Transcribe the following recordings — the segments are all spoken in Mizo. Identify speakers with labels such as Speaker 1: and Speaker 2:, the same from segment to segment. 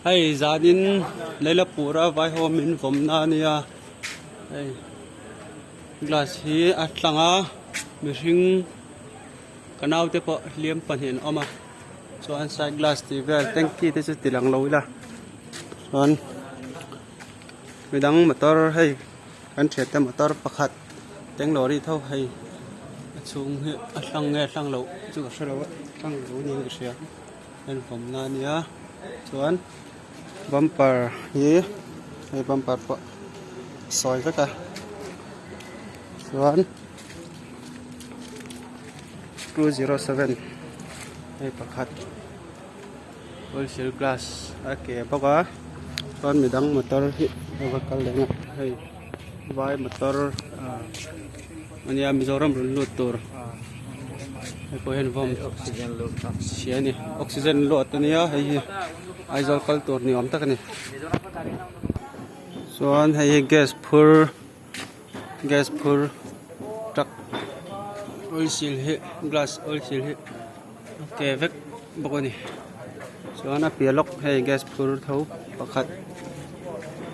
Speaker 1: Hei zanin Lailapura vaihawm in vawmna a nia hei glass hi a tlang a mihring ka naute pawh hliam pahnih an awm a chuan side glass tih vel tanky te chu ti lang lo ila chuan midang motor hei kan thian te motor pakhat tanglawri tho hei a chhung hi a hlang nge hlang loh chu ka hre lo a hlang lo niin ka hria. En vawmna a nia chuan bumper hi hei bumper pawh sawi vek a chuan 207 hei pakhat wholesale glass a ke bawk a chuan midang motor hi a va kal leh a hei vai motor ania Mizoram rawn lut tur hei pawh hian vawm chhia a ni oxygen load ania hei hi Aizawl kal tur ni awm tak a ni chuan hei hi gas phur gas phur truck oil seal hi glass oil seal hi a ke vek bawk a ni chuan a piah lawk hei gas phur tho pakhat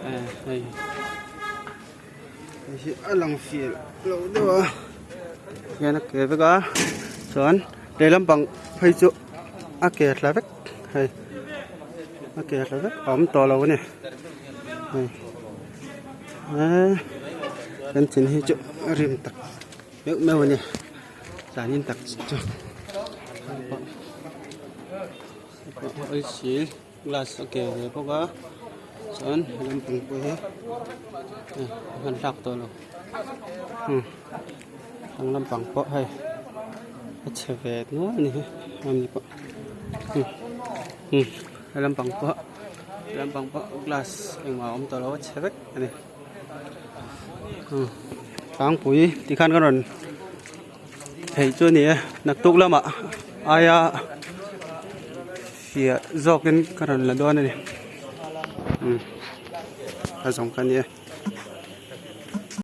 Speaker 1: eh hei hei hi a lang fiah lo deuh a hian a ke vek a chuan lehlam pang phei chu a ke thla vek hei a ke thla vek a awm tawh lo a ni hei eee kan chin hi chu a rim tak meuh meuh a ni. Tlanin tak chu oil glass a ke ve bawk a chuan lampang pawh hi a hman hlak tawh lo thlang lampang pawh hei a chhe ve nual a ni hi hemi pawh he lampang pawh he lampang pawh glass engmah a awm tawh lo a chhe vek a ni. Tlangpui tikhan ka rawn theih chu a ni e naktuk lamah aia fiah zawkin ka rawn la dawn a ni a zawng kha a ni e.